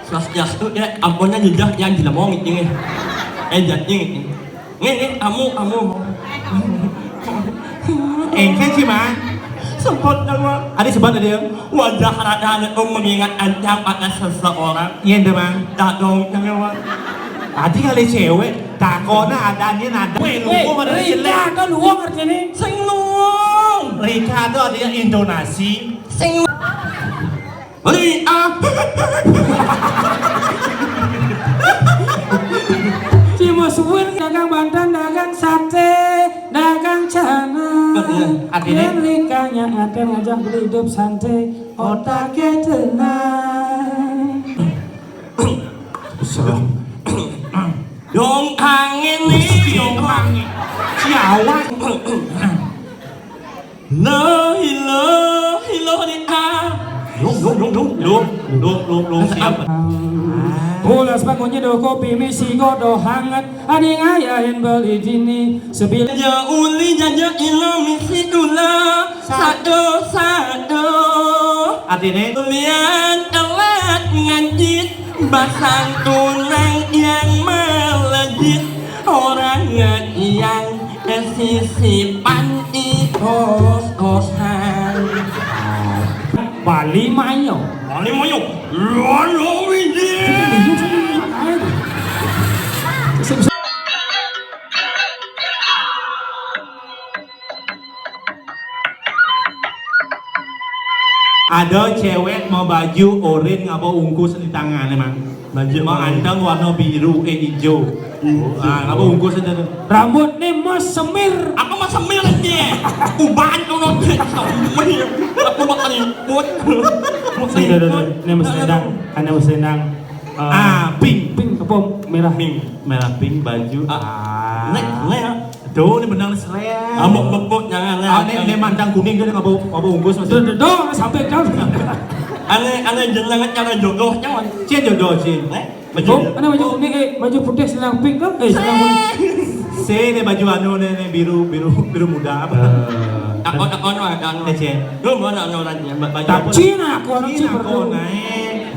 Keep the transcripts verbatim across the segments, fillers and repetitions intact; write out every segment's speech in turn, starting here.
Kelas kelas tu ya, ampunnya jejak yang dilemong ini. Eh, jadi ini. Ini, ini, amu, amu. Engke sih, Mang. Sempat nama. Ada sebab tadi ya. Wajah rada itu mengingat ancam pada seseorang. Iya, ente, Mang. Tak dong, nama. Tadi kali cewek, takona adanya nada. Weh, Weh, luwung ada Rika, jelek. Kan luwung artinya? Sing luwung. Rika itu artinya intonasi. Sing Ri, ah. Cimus Wil dagang banten, dagang sate, dagang canang. Betul. Artinya? Yen Rikanya ada ngajak beli hidup santai, otaknya tenang. Serem. Dong angin nih, dong angin. Siawan. La ilaha illallah. Dong, dong, dong, dong. Dong, dong, dong, dong, siap. Pulas bangunnya do kopi misi godo hangat. Aning ayahin beli dini. Sebil. Ya uli jaja ilo misi dula. Sado, sado. Artinya? Lian telat ngajit. Basang tunang yang melejit. Orang yang sisipan ikos-kosan. Bali Mayo. Bali Mayo. Lolo Widi. Ada cewek mau baju oren ngapa ungkus di tangan emang. Baju mau anteng warna biru, eh, hijau. Ah, ngapa ungkus itu tuh? Rambut nih mas semir. Apa mas semir aja? Uban tuh nanti semir. Aku mau keriput. Ini udah, udah, udah. Ini mas rendang, ini mas rendang. Ah, pink. Pink apa merah? Pink. Merah pink baju. Ah. Nek, nek. Tuh, ini benang serean. Ambok bebok jangan ya. Ah, ini, ini mantang kuning kan ngabau ngabau unggus masih. Tuh, tuh, tuh, sampai jam. Ane ane jenengan cara jodoh jangan. Cie jodoh cie. Eh? Oh, ada baju kuning, eh, baju putih, selendang pink kan? Eh, selendang pink. Si ini baju anu nih, nih biru biru biru muda apa? Takon takon mah kan. Eh, cie. Lu mau nak orang ya? Baju tak apa? Cina aku orang Cina Cina aku naik.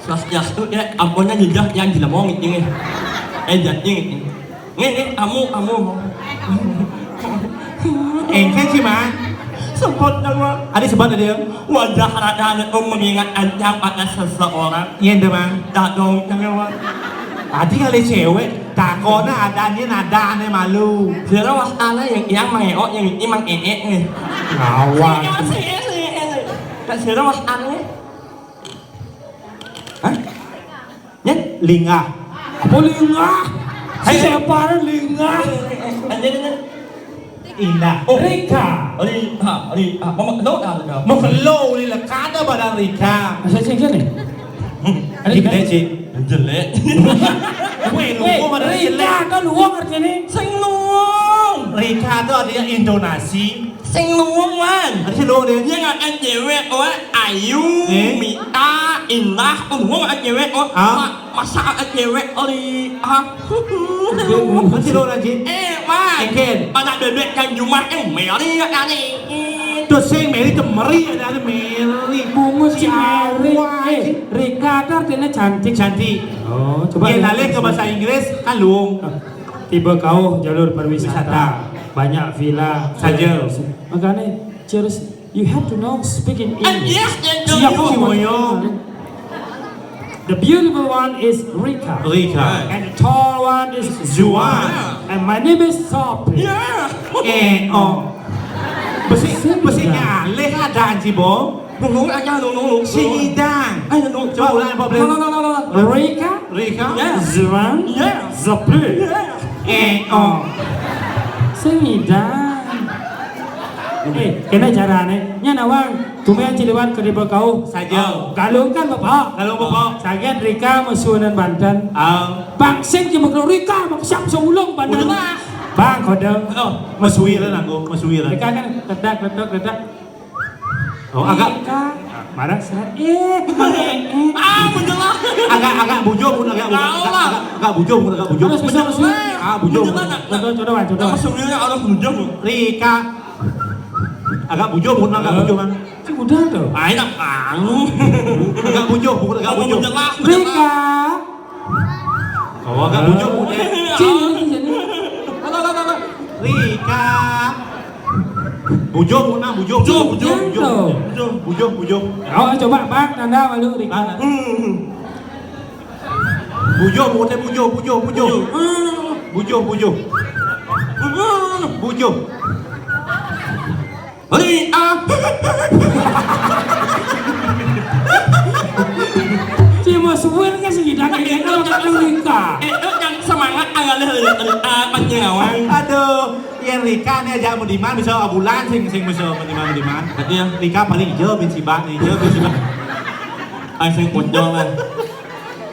Kelas kelas tu ya, ampunnya jejak yang dilemong ini. Eh, jadi ini. Ini, ini, amu, amu. Engke sih, Mang. Sempat nama. Ada sebab tadi ya. Wajah rada itu mengingat ancam pada seseorang. Iya, ente, Mang. Tak dong, nama. Tadi kali cewek, takona adanya nada ane malu. Sira was ane yang yang mang eo yang ini mang ee nih. Ngawang. Sira was ane. Tak sira was ane. Hah? Ya? Lingah. Apa lingah? Hei. Siapa lingah? Anjir, anjir. Indah. Oh. Rika. Rika, Rika. Mama, lo dah, dah. Mau lo ni lah, kada badan Rika. Masa sih kan ni? Hmm. Ada Rika kan? Sih. Jelek. Weh, lu Weh, kok ada Rika jelek? Kan luang artinya. Sing luang. Rika tu artinya intonasi. Sing luwung, Wan. Ada sing luwung dia. Dia ngakan cewek, oh, ayu, eh? Mita, indah, oh, luwung ngakan cewek, oh. Ah. Ma-, masa ngakan cewek, oh, di, ah. Ada sing luwung, Jin. Eh, Wan. Engken. Anak bebek yang jumah, eh, Mary, ya, kali. Tuh, sing Mary, tuh Mary, ada, ada Mary. Bungut si Mary. Siapa, eh, Jin? Rika, artinya cantik. Cantik. Oh, coba. Iya, ya. Laleh ke bahasa Inggris, kan luwung. Tiba kau jalur pariwisata, wisata. Banyak villa. Saja. Makanya, cheers. You have to know speaking English. Siap, yes, yes, yes. Siap, semuanya. The beautiful one is Rika. Rika. And the tall one is Juan. And my name is Sophie. Yeah. Eh, oh. Besi, besinya alih ada, Anji, Bo. Nunggu aja, nunggu, nunggu. Sing idang. Ayo, nunggu. Coba ulang, apa boleh? Nunggu, nunggu, nunggu. Rika. Rika. Ya. Zuan. Ya. Zepli. Ya. Eh, oh. Sing idang. Eh, kena carane. Nya nawang. Tumian ciliwan ke di bekau. Saja. Galungkan bapak. Galung bapak. Sagian Rika mesunan Banten. Ah. Bang sing cuma Rika, bang siap seulung Banten. Udah lah. Bang, kode. Oh, mesuwi lah, nanggo, mesuwi lah. Rika kan, ledak, ledak, ledak. Oh, agak. Mana saya? Eh, eh, eh. Ah, menjelang. Agak, agak bujur pun, agak, agak, agak, agak bujur pun, agak bujur. Harus bisa, harus bisa. Ah, bujur. Menjelang, nak. Contoh, contoh, Wan, contoh, Wan. Nama sebenarnya harus bujur, Bu. Rika. Agak bujur pun, agak bujur, Mang. Udah tuh. Ayo nak anu. Agak bujuh, bukan agak bujuh. Menyerah, menyerah. Rika. Oh, agak bujuh, bujuh. Sini, sini, sini. Halo, halo, halo. Rika. Bujuh, Muna, bujuh. Bujuh, bujuh, bujuh. Bujuh, bujuh, bujuh. Oh, coba, Bang, tanda malu, Rika. Bang. Hmm. Bujuh, Muna, bujuh, bujuh, bujuh. Bujuh, bujuh. Bujuh. Hei, ah. Cuma suwir kan sih, dah kayak gitu, kan, Rika. Eh, eh, yang semangat, ah, ngalih, eh, eh, ah, pas nyawang. Aduh, yang Rika nih aja Budiman bisa abulan sing, sing bisa Budiman, Budiman. Iya. Rika paling ijo bin sibak nih, ijo bin sibak. Ai sing pojol lah.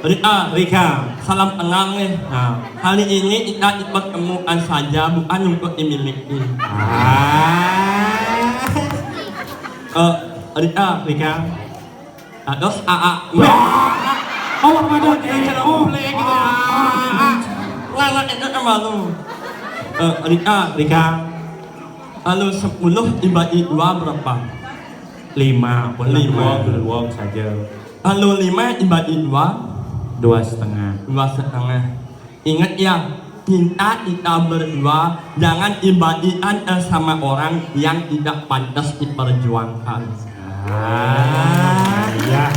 Rika. Rika. Salam kenal nih. Nah. Kali ini kita bertemu saja, bukan untuk dimiliki. Ah. Eh, Rika. Rika. Nah, terus A A. Wah. Oh, pada Oh, dia cara oh. Play gitu. Ah, ah, ah. Lala itu sama lu. Eh, Rika. Rika. Lalu sepuluh dibagi dua berapa? Lima. Lima. Dua saja. Lalu lima dibagi dua? Dua setengah. Dua setengah. Ingat ya, cinta kita berdua jangan dibagikan, eh, sama orang yang tidak pantas diperjuangkan. Ah, iya.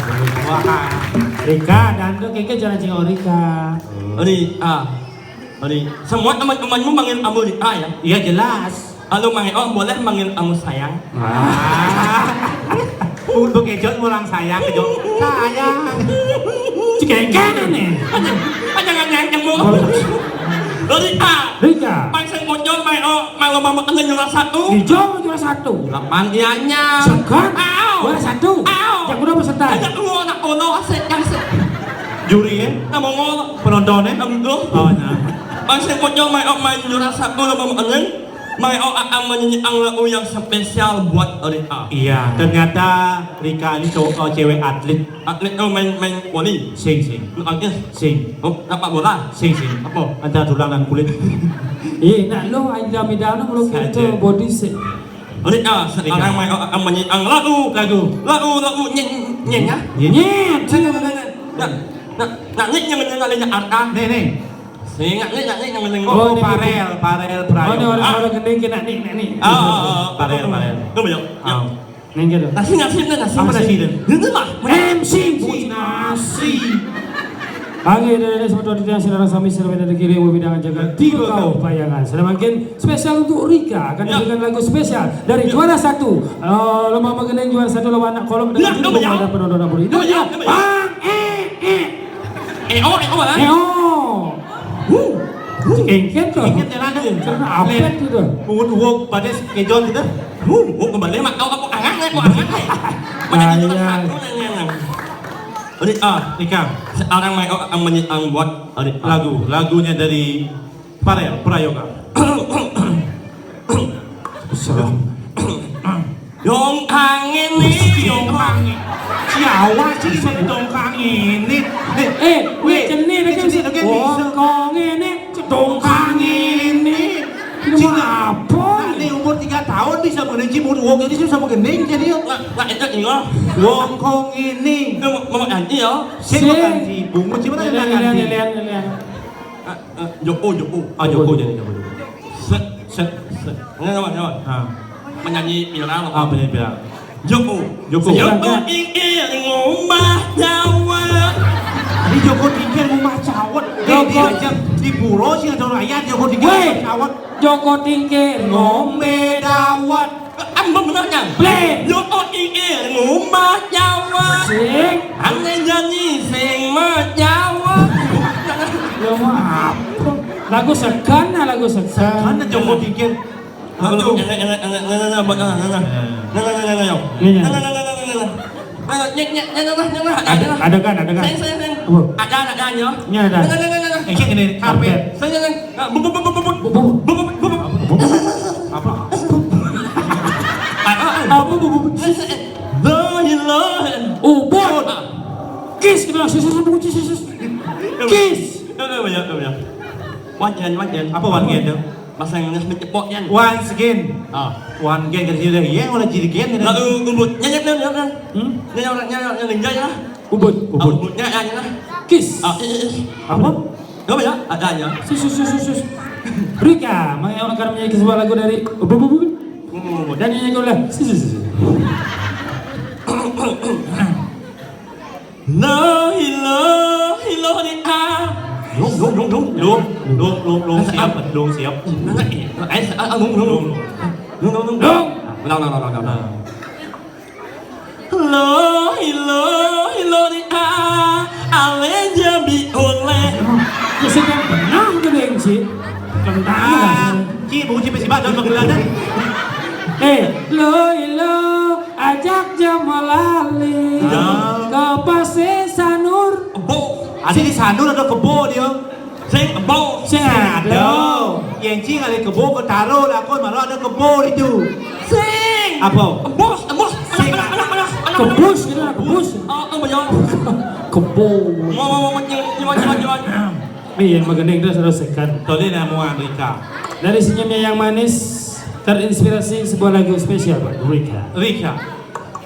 Wah, Rika, dan tuh kayaknya jangan cengok Rika. Rika. Rika. Semua teman-temanmu manggil kamu Rika ya? Iya, jelas. Kalau Mang Eo boleh manggil kamu sayang? Ah. Untuk kejot orang sayang, kejot. Sayang. Cekengkeng nih. Aja, aja nggak nyayang, Bu. Oh. Rika. Rika. Pas saya muncul, Mang Eo, malu mama kena juara satu. Hijau juara satu. Lapan ianya. Sekat. Au. Juara satu. Au. Yang udah peserta. Ada dua anak kono, asik, asik. Juri ya? Nama ngol. Penonton ya? Enggak. Oh, nah. Pas saya muncul, Mang Eo, main juara satu, lalu mama kena. Mang Eo akan menyanyikan lagu yang spesial buat Rika. Iya, ternyata Rika ini cowok, oh, cewek atlet. Atlet tuh main, main voli. Sing, sing. Lu tangkis. Sing. Oh, sepak bola. Sing, sing. Apa? Antara tulang dan kulit. Iya, nak lo aja midang lo belum Saja. Kita body sih. Rika, sekarang Rika. Mang Eo akan menyanyikan lagu. Lagu. Lagu, lagu nyen, nyen ya. Nyen. Nyen. Nah, nah, nah, nah, nyen yang menyanyi Arka. Nih, nih. Sing, nggak, nggak, nggak, nggak, nggak. Oh, ini Parel, Parel Prayoga. Oh, ini orang, ah. Orang gending kena nih, nih, nih. Ah, ah, ah, ah. Parel, Parel. Tunggu, yuk. Ah. Neng gitu. Nasi, nasi, nasi, nasi. Apa nasi itu? Ini lah. M C, si nasi. Oke, dari ini semua audiens, silakan sami, silakan dari kiri, wabi dengan jaga. Tiga kau bayangan. Sudah makin spesial untuk Rika, akan diberikan lagu spesial dari juara satu. Eh, lomba magending juara satu, lomba anak kolok dengan judul lomba ada penonton dapur. Itu ya. Bang, eh, eh. Eh, oh, eh, oh, ah. Eh, oh. Huh. Huh. Kengket tuh. Kengket jalan tuh. Karena apet gitu. Pungut uwok pada kejol gitu. Huh, oh, kembali mak kau aku angan, aku angan. Mana kita satu yang nang. Rika. Rika. Sekarang Mang Eo akan menyanyikan buat Rika. Lagu, lagunya dari Parel Prayoga. Serem. Dong angin nih. Dong angin. Siapa sih ini dong angin nih? Eh, weh, ini cenil, ini kan cenil, kan wong bisa. Kong ini dong angin nih. Ini mau apa? Nah, ini umur tiga tahun bisa mengenai cimut wong ini sih sama gending jadi ya. Nah, nah, itu iya. Wong kong ini. Itu mau, mau ganti ya? Sing. Sing. Ganti bungut cimut ada ganti. Lihat, lihat, lihat, lihat. Ah, ah, Joko, Joko. Ah, Joko jadi Joko. Set, set, set. Ini apa, apa? Ah. Penyanyi viral apa? Ah, penyanyi viral. Joko. Joko. Joko Tingkir ngomah cawet. Ini Joko Tingkir ngomah cawet. Eh, Joko. Diajak di pura sih ada rakyat Joko Tingkir ngomah cawet. Joko Tingkir ngombe dawet. Ambek bener kan? Bleh. Yo kok iki ngomah Jawa. Sing. Ane janji sing mah Jawa. Yo maaf. Lagu segan, nah, lagu segan. Segan, Joko Tingkir. Aduh. Enak, enak, enak, enak, enak, enak, enak. Enak, enak, enak, enak, yo. Iya. Enak, enak, enak, enak, enak. Ayo, nyek, nyek, nyek, nyek, nyek, nyek. Ada, ada kan, ada kan? Sing, sing, sing. Apa? Ada, ada, ada, yo. Ini ada. Enak, enak, enak, enak. Eh, sing ini, karpet. Sing, sing, sing. Ah, bubuk, bubuk, bubuk. Bubuk. Bubuk, bubuk. Apa? Apa, bubuk, bubuk? Sing, sing, sing. Dohi, loh. Ubud. Kis, kita langsung susu, susu, susu, susu. Kis. Udah, udah, banyak, udah, banyak. Wajan, wajan. Apa wajan tuh? Masang nang cepok yan. Once again. Ah. One again kada sudah. Iya, ulah jadi again kada. Lalu ubut. Nyanyi nang nang nang. Hmm? Nyanyi orang nyanyi orang nyanyi lah. Ubut. Ah, ubut. Ubutnya nyanyi lah. Kiss. Ah, ih, ih, ih. Apa? Apa ya? Ada aja. Sus sus sus sus. Rika, mau yang akan menyanyi sebuah lagu dari ubut ubut ubut. Ubut, ubut, ubut. Dan ini kau lah. Sus sus sus. La ilaha illallah. Dong, dong, dong, dong. Dong, dong, dong, dong, siap, dong, siap. Mana, eh, ah, ah, dong, dong, dong. Dong, dong, dong. Dong. Ulang, ulang, ulang, ulang, ulang. La ilaha illallah. Ale jabi oleh. Bisa kan benar tu, Deng, Ci? Kentang. Ci, buku Ci, besi badan, magelangan. Eh, lo, lo, ajak jamalali. Ya. Ke Pasir Sanur. Kebo. Ada di Sanur ada kebo dia. Sing kebo. Sing ada. Yang cing ada kebo ke taruh lah kau malah ada kebo itu. Sing. Apa? Kebo, kebo. Sing. Alah, alah, alah, alah, alah. Kebus gitu lah, kebus. Oh, oh, betul. Kebo. Mau, mau, mau, nyuan, nyuan, nyuan, nyuan. Iya, magending terus, terus sekan. Tolong lah, mau Rika. Dari senyumnya yang manis, terinspirasi sebuah lagu spesial buat Rika. Rika.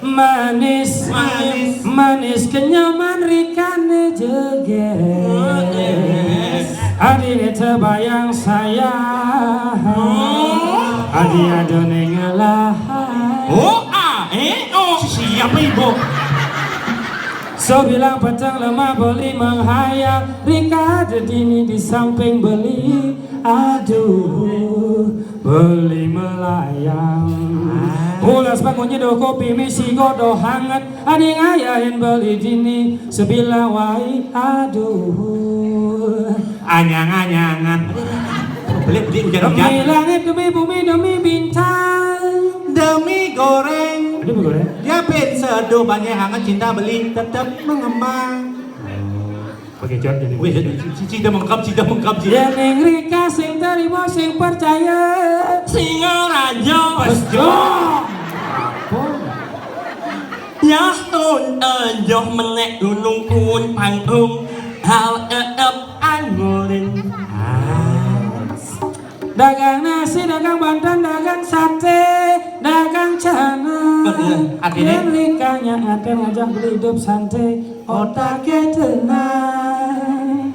Manis, manis, manis kenyaman Rika ne jeges. Manis. Adine tebayang sayang. Oh. Adi adone ngelahai. Oh, ah, eh, oh. Siapa ibu? So bilang petang lemah beli menghayal. Rika ada dini di samping beli. Aduh, beli melayang. Ah. Ulas bangunnya do kopi misi godo hangat. Ading ayahin beli dini sebilah wai. Aduh. Anyang-anyangan. Beli, beli, hujan, hujan. Demi langit, demi bumi, demi bintang. Demi goreng. Demi goreng. Dia pin seduh banyak hangat cinta beli tetap mengembang. Pakai jawab jadi. Wih, ci, ci, ci, dah mengkap, ci, dah mengkap, ci. Ya, Neng Rika, sing terima, sing percaya. Singaraja. Bejo. Apa? Ya, tun, eh, joh menek gunung pun panggung. Hal, eh, eh, angulin. Ah. Dagang nasi, dagang banten, dagang sate, dagang canang. Betul, artinya? Yang Rikanya ada ngajak beli hidup santai, otaknya tenang.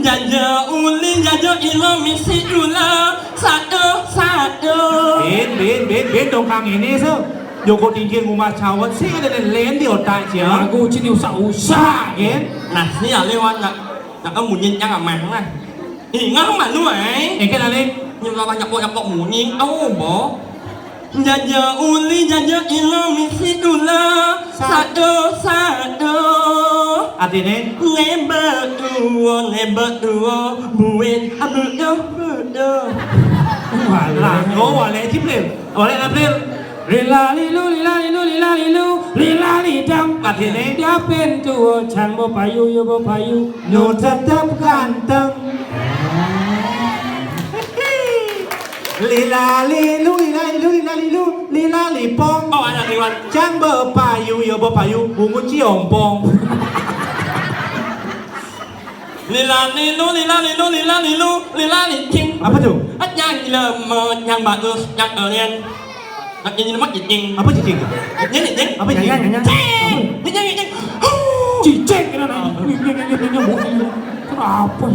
Jaja uli, jaja ilo, misi ula, satu, satu. Bin, bin, bin, bin, dongkang ini, so. Joko tinggi rumah cawat, sih ada lain di otak, cia. Aku cini usah-usah, kan? Nasi, ya, lewat, nak. Nak munyi yang amah lah. Ingah malu ai. Engke lali. Nyuruh banyak kok nyapok munyi. Au bo. Jaja uli, jaja ilo, misi ula. Satu, satu. Artine? Leba dua, leba dua. Buin, abu, do, bu, do. Walah, oh, walah, Jibril. Walah, April. Lila lilu, lila lilu, lila lilu, lila lidang. Artine? Dia pintu, oh, cang bo payu, yo bo payu. Nyo tetap ganteng. Lila lilu, lila lilu, lila lilu, lila lipong. Oh, ada liwat. Cang bepayu, yo bepayu, bungut ciompong. Lila lilu, lila lilu, lila lilu, lila licing. Apa tu? Yang lama, yang bagus, yang keren. Nak nyanyi nama cicing. Apa cicing? Nyanyi, cicing. Apa cicing? Nyanyi, nyanyi. Cicing. Cicing kena nyanyi. Nyanyi, nyanyi, nyanyi, nyanyi. Kenapa?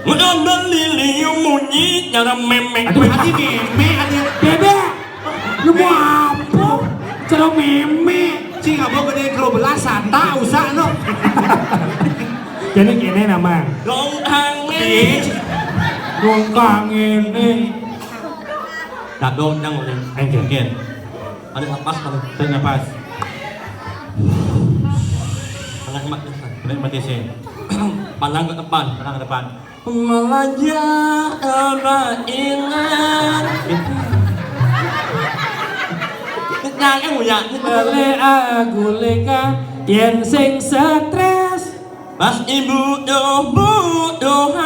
Udah beli liu munyi cara memek. Aduh, hati memek, hati. Bebek. Lu mau apa? Cara memek. Cing, apa gede kilo belasan? Tak usah, no. Jadi gini nama. Dongkang ini. Dongkang ini. Dadong yang udah. Oke. Oke. Ada napas kalau. Tarik napas. Anak mat. Tarik mati sih. Pandang ke depan. Pandang ke depan. Melajah abainan. Jangan ya. Oleh aguleka yen sing stres. Pas ibu doh budohan.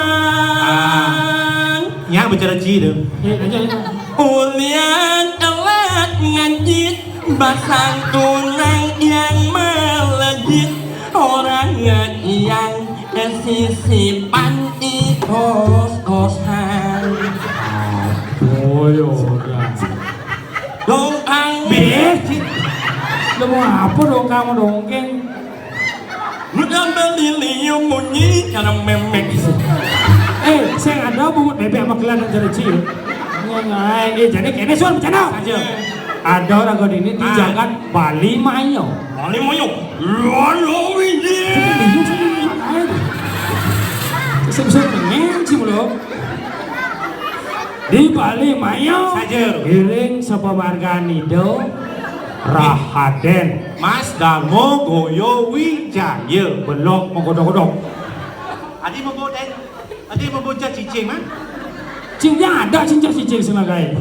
Ah, nya bicara ji tu. Eh, aja, aja. Ulian telat ngajit, basang tunang yang melejit, orang yang sisipan i os-osan. Apa dong kamu dongkeng? Lu tambah lili yang bunyi karena memek. Eh, saya ada bungut bebek sama gelar dan jereci. Ngai, eh, jadi kene suan bercanda. Aja. Ada orang kau ini di Ah. Jagat Bali Mayo. Bali Mayo. Lalu ini. Saya bisa pengen sih, belum. Di Bali Mayo. Saja. Giring sepemarga Nido. Rahaden. Mas Darmo Goyo Wijaya. Belok menggodok-godok. Adi mau bawa den. Adi mau bawa cicing, man. Cing, dia ada cinca cicing senagai.